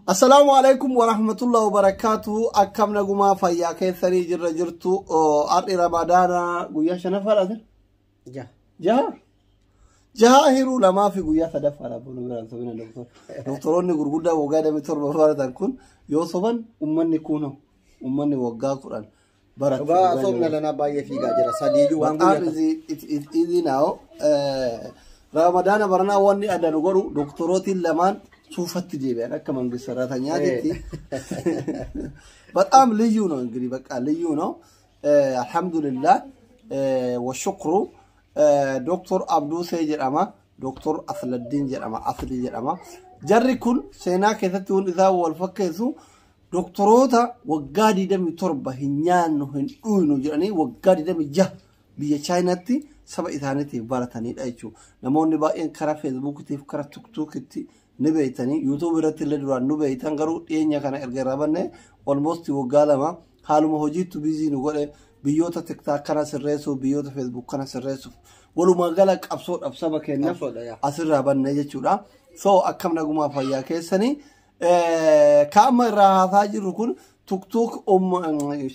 Assalaamu alaikum warahmatullahi wabarakatuh. Akkam nagumaa fayyaa keessanii jirra jirtu. Har'i Ramadaana guyyaa shanaffaadha. Ja. Jaha. Jaha hiruu lamaa fi guyyaa sadaffaadha. Bunu biraan sobina doktor. Doktoroonni gurguddaa waggaa 27 baratan kun yoo soban ummanni kunoo ummanni waggaa 10 barate. Dhugaa soomna lanaa baay'ee fiigaa jira. Sadiiyyuu waan Bataam guyyaa is easy now. Ramadaana baranaa wanni adda nu godhu doktorootiin lamaan suufatti deebi'an akka መንግስት ሰራተኛቲtti በጣም ልዩ ነው። እንግዲህ በቃ ልዩ ነው። አልሐምዱሊላህ ወሽክሩ ዶክተር አብዱሴ jedhama ዶክተር Asladdiin jedhama Asli jedhama. Jarri kun seenaa keessatti hundi isaa wal fakkeessu doktoroota waggaa 27 hin nyaannu hin dhuynu jedhanii waggaa 26 biyya Chaayinaatti saba isaaniitiif baratanidha jechuudha. Namoonni baay'een karaa Feesbuukitiif karaa Tiktokitti ni beeytanii YouTube irratti illee duraan nu beeytan garuu dhiyeenya kana erga irraa banne almost waggaa 2 haaluma hojiitu busy nu godhe biyyoota TikTok kana sirreessuuf biyyoota Facebook kana sirreessuuf walumaa gala qabsoodhaaf saba keenyaaf Qabsoodha, yaa. asirraa banne jechuudha. So akkam nagumaa fayyaa keessanii ka amma irraa haasaa jirru kun TikTok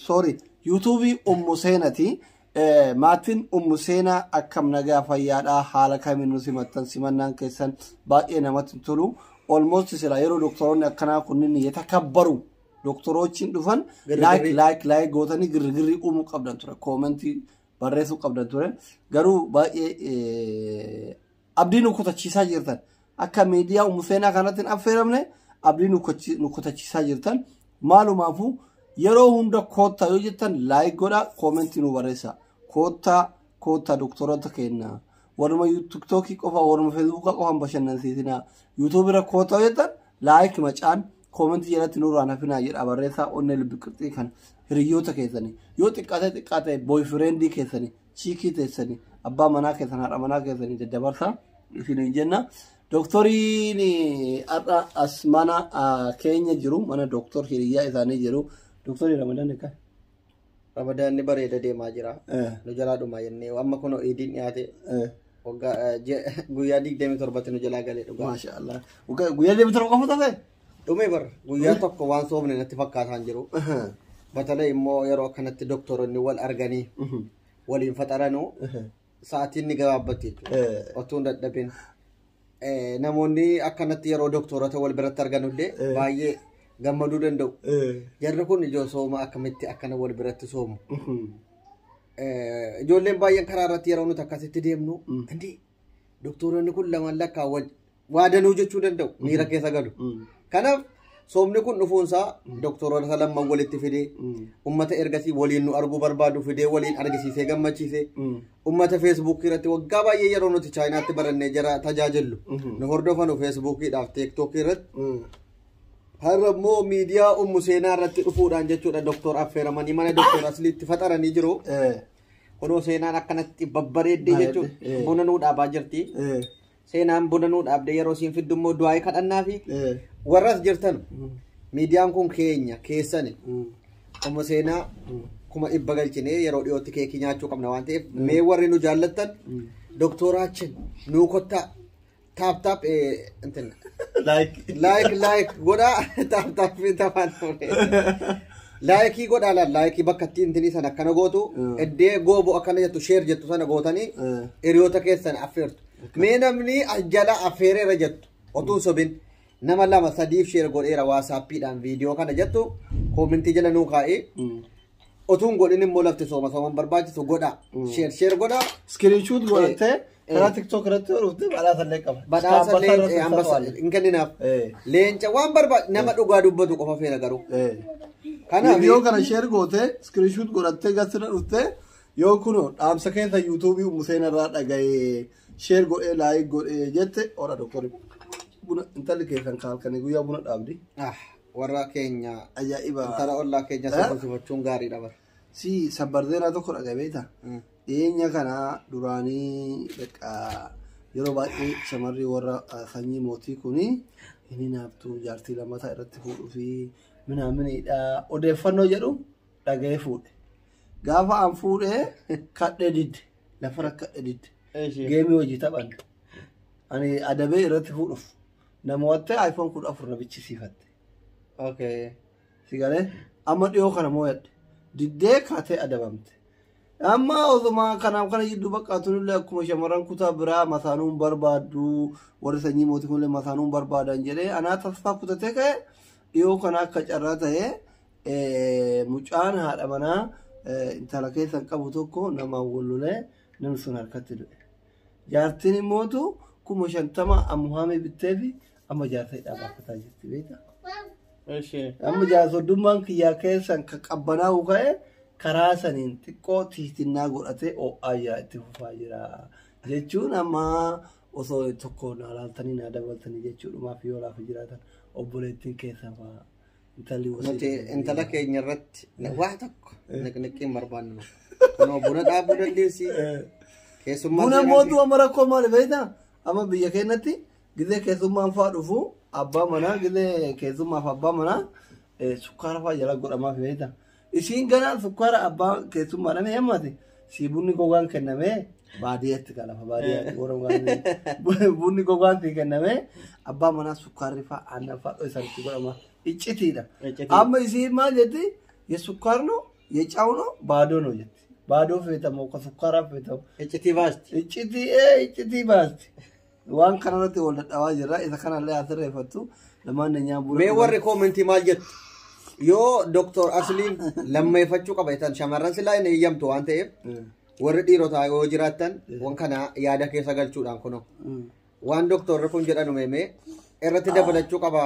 sorry YouTube Ummu Seenati. Maatiin Ummu Seenaa akkam nagaa fayyaadhaa haala kamiin nu simattan simannaan keessan baay'ee namatti tolu. Almost sila yeroo doktoroonni akkanaa kunniin yetakabbaru doktorochiin dhufan like like like gootanii girgirrii uumuu qabdan ture koomentii barreessuu qabdan ture garuu baay'ee abdii nu kutachiisaa jirtan akka miidiyaa Ummu Seenaa kanatti hin affeeramne abdii nu kutachiisaa jirtan maalumaafuu yeroo hunda koottaa yoo jettan like godhaa koomentii nu barreessaa koottaa koottaa doktoroota keenya waruma TikTokii qofa waruma Feesbuukaa qofaan bashannansiisinaa YouTube irra koottaa yoo jettan like macaan koomentii jalatti nurraan hafinaa jedha barreessaa onnee lubbi qirxii kana hiriyoota keessanii yoo xiqqaate xiqqaate boyfriendii keessanii chiikii teessanii abbaa manaa keessan haadha manaa keessanii daddabarsaa isiniin jenna. Doktoriin har'a as mana keenya jiru mana doktor hiriyyaa isaanii jiru. Doktorii Ramadaan egaa? Ramadaanni bareeda deemaa jira. Nu jalaa dhuma jennee amma kunoo iidiin dhiyaate waggaa guyyaa 27tti nu jalaa galee dhugaa. Maasha Allah. Guyyaa 27 qofa tafe? Dhumee bara guyyaa tokko waan soomne natti fakkaataan jiru. Batalee immoo yeroo akkanatti doktoroonni wal arganii waliin faxaranuu sa'aatiin ni gabaabbatti jechuudha. Otoo hin dadhabin. Namoonni akkanatti yeroo doktorota wal biratti arganullee baay'ee gammaduu danda'u. Jarri kun ijoo sooma akkamitti akkana wal biratti soomu. Ijoolleen baay'een karaa irratti yeroo nuti akkasitti deemnu indi doktoroonni kun lamaan lakkaa waa danuu jechuu danda'u miira keessa galu. Kanaaf soomni kun dhufuunsaa doktoroota lamman walitti fidee ummata ergasii waliin nu arguu barbaadu fidee waliin argisiisee gammachiisee ummata Feesbuukii irratti waggaa baay'ee yeroo nuti Chaayinaatti barannee jara tajaajillu nu hordofanu Feesbuukiidhaaf Tiiktookii irratti. Har'a immoo miidiyaa Ummu Seenaa irratti dhufuudhaan jechuudha doktor affeeramanii mana doktor Asliitti faxaranii jiru. Kunoo seenaan akkanatti babbareeddee jechuudha. Buna nuu dhaabaa jirti. Seenaan buna nuu dhaabdee yeroo isiin fiddu immoo du'aayii kadhannaa fi warras jirtan miidiyaan kun keenya keessani. Ummu Seenaa 100,000 galchinee yeroo dhiyootti keekii nyaachuu qabna waan ta'eef mee warri nu jaallattan doktoraachin nuu kottaa tap tap እንትን Like. like like godhaa tap tap taphaan laayikii godhaa laal laayikii bakka itti intinii sana akkana gootu iddee goobo akkana jettu share jettu sana gootanii hiriyoota keessan affeertu. Mee namni jala affeereera jettu otuu hin sobin nama 2 3 share godheera waasaappiidhaan viidiyoo kana jettu koomentii jala nuu kaa'ee otuu hin godhin immoo lafti sooma sooman barbaachisu godhaa share share godhaa. Screenshot godhattee karaa TikTok irratti yoo dhufte badhaasa illee qaba. Badhaasa illee ambassa hin kenninaaf. Leenca waan barbaadu nama dhugaa dubbatu qofa feena garuu. Kanaaf Viidiyoo kana share gootee screenshot godhattee gasirra dhuftee yoo kunoo dhaamsa keessa YouTube Ummu Seenaa irraa dhaga'ee share godhee like godhee jette ora doktori. Buna intalli keessan kaalkanii guyyaa buna dhaabdi. Warra keenya Ajaa'iba. Intala ollaa keenya sifachuun gaariidha bara. Si sabbardeeraa tokko dhaga'ee beektaa? Dhiyeenya kana duraanii bakka yeroo baay'ee shamarri warra sanyii mootii kuni inni naaftuu jaartii lammataa irratti fuudhuu fi minaaminiidha odeeffannoo jedhu dhaga'ee fuudhe. Gaafa an fuudhee kadhee didde lafarra kadhee didde. Geemii hojii taphanne. Ani adabee irratti fuudhuuf namoota iPhone 14 na bichisiifatte. Okay. Si galee amma dhiyoo kana mooyadhe diddee kaatee adabamte. Amma osuma kanaaf kana jidduu baqqaatunillee akkuma shamarran kutaa biraa masaanuun barbaaddu warri sanyii mootii kunillee masaanuun barbaadan jedhee anaa tasfaa kutatee ka'e dhiyoo kana akka carraa ta'ee mucaan haadha manaa intala keessan qabu tokko namaan wal lolee namni sun harkatti du'e. Jaartiin immootu 50,000 ammuhaamee bittee fi amma jaarsa hidhaa baafataa jirti beektaa? Amma jaarsoddummaan kiyyaa keessan kan qabbanaa'u ka'e karaa saniin xiqqoo tiitinnaa godhatee ho'aa jira itti fufaa jira jechuun amma osoo tokko naa laaltanii naa dabaltanii jechuudhumaaf yoo laafa jiraatan obboleettiin keessa fa'aa intalli Nuti intala keenya irratti waa tokko niqniqqii hin barbaannu. Kunoo buna dhaabuu dandeessi. Keessummaa Buna seenaa mootu amma rakkoo maali beektaa? Amma biyya keenyatti gizee keessummaan fa'aa dhufu abbaa manaa gizee keessummaaf abbaa manaa sukkaara fa'aa jala godhamaaf beektaa? Isiin ganaa sukkaara abbaa keessummaadhaan heemmate si bunni gogaan kennamee baadiyyaatti galafa baadiyyaatti warra bunni gogaan si kennamee abbaa manaa sukkaarri fa'aa aannan fa'aa isaanitti godhama iccitiidha. Iccitii. Amma isiin maal jetti የስኳር ነው የጨው ነው ባዶ ነው jetti. Baadoo feetamu ka sukkaaraa feetamu. Iccitii baasti. Iccitii iccitii baasti. Waan kanarratti wal dadhabaa jirra. Isa kanallee asirreeffattu lamaan nyaanyaa buna. Mee warri koomentii maal jettu? Yoo Dooktor Asliin lammeeffachuu qaba jettan shamarran silaa hin eeyyamtu waan ta'eef warri dhiirotaa yoo jiraattan waan kana yaada keessa galchuudhaan kunoo. Waan dooktorri kun jedhan meemee irratti dabalachuu qaba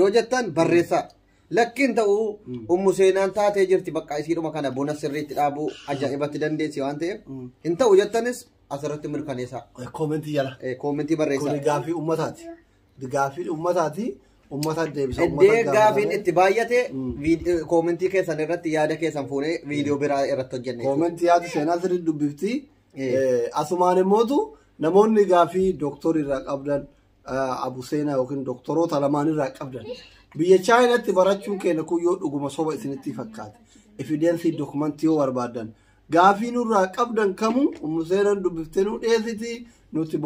yoo jettan barreessaa. Lakkiin ta'uu ummu seenaan taatee jirti bakka isiidhuma kana buna sirriitti dhaabuu ajaa'ibatti dandeessi waan ta'eef hin ta'u jettanis asirratti mirkaneessaa. Koomentii jala. Koomentii barreessaa. Kuni gaaffii uummataati. Gaaffii uummataati. Uummata deebisa. Iddee gaafiin itti baay'ate koomentii keessan irratti yaada keessan fuunee viidiyoo biraa irratti hojjenne. Koomentii yaada seenaa sirrii dubbifti. Asumaan immootu namoonni gaaffii dooktorii irraa qabdan Abu Seenaa yookiin dooktoroota lamaan irraa qabdan biyya Chaayinaatti barachuun keenya kun yoo dhuguma soba isinitti fakkaate evidence dokumentii yoo barbaadan gaafii nurraa qabdan kamuu Ummu Seenaan dubbiftee nu dhiyeessiti nuti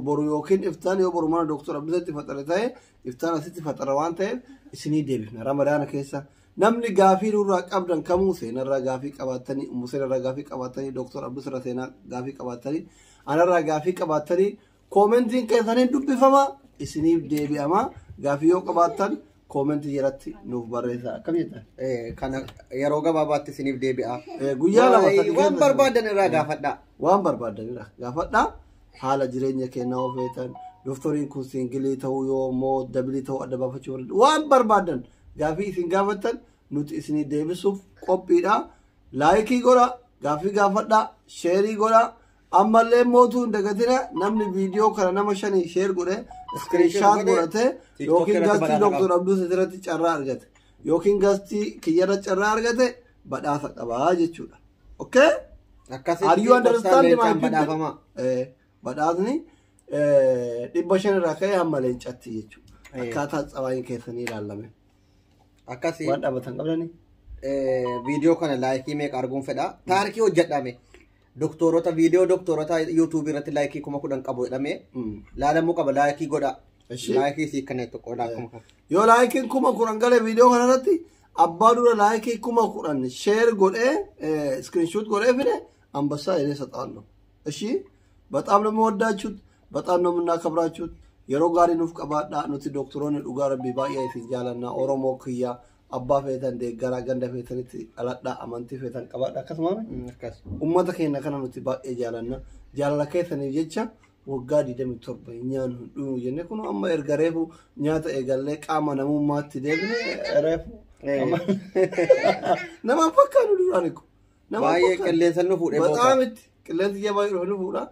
boru yookiin iftaan yoo boru mana dooktor Abdusatti faxare ta'e iftaan asitti faxara waan ta'eef isinii deebifna Ramadaana keessa. Namni gaafii nurraa qabdan kamuu seenarraa gaafii qabaattanii Ummu Seenarraa gaafii qabaattanii dooktor Abdusirraa seenaa gaafii qabaattanii anarraa gaafii qabaattanii koomentiin keessaniin dubbifama isiniif deebi'ama gaafii yoo qabaattan koomentii jalatti nuuf barreessaa akkam jettan. Kana yeroo gabaabaatti isiniif deebi'a. Guyyaa 2 3 Waan barbaadan irraa gaafadhaa. Waan barbaadan irraa gaafadhaa haala jireenya keenyaa yoo feetan dooktoriin kun single ta'uu yoo immoo double ta'uu adda baafachuu barbaadu waan barbaadan gaafii isin gaafattan nuti isinii deebisuuf qophiidha. Like godha gaafii gaafadhaa share godha ammallee mootuu hin dagatina namni viidiyoo kana nama shanii share godhe screenshot godhate yookiin guest dooktor Abduu irratti carraa argate yookiin guest kiyyarra carraa argate badhaasa qabaa jechuudha. Okay? Akkasitti Are you understand my people? badhaafama. Badhaasni 500 irraa ka'ee hamma leencatti jechuudha. Akkaataa tsabaayin keessanii ilaalame. Akkasii Waan dhaabatan qabdanii? Viidiyoo kana like meeqa arguun fedha. Taarikii hojjedhame. Doktorota viidiyoo doktorota yuutuubii irratti like 10,000 qabu jedhamee laalamuu qaba like godha. Like sii kana tokko akkuma kana. Yoo likeiin 10,000 galee viidiyoo kana irratti abbaa dura like 10,000 share godhee screenshot godhee fide አንበሳ እኔ እሰጣለሁ። እሺ በጣም ነው የምወዳችሁት፣ በጣም ነው የምናከብራችሁት። Yeroo gaarii nuuf qabaadhaa nuti doktoroonni dhugaa rabbii baay'ee isin jaalanna Oromoo kiyya abbaa feetan deeggaraa ganda feetanitti dhaladhaa amantii feetan qabaadhaa akkasuma Akkas. Ummata keenya kana nuti baay'ee jaalanna jaalala keessaniif jecha waggaa 27 hin nyaannu hin dhugnu jenne kun amma erga reefu nyaata eegallee qaama namummaatti deebine reefu nama fakkaatu duraan ikko nama Baay'ee fakkaatu. Qilleensa nu fuudhee booka. በጣም itti qilleensi jabaa dhufe nu fuudha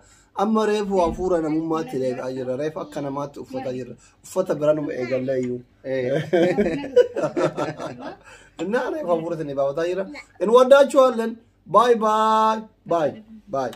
amma reefu hafuura namummaatti deebi'aa jirra reefu akka namaatti uffataa jirra uffata bira numa eegallee iyyuu እና reefu hafuura isin baafataa jirra እንወዳችኋለን። Bye bye bye bye.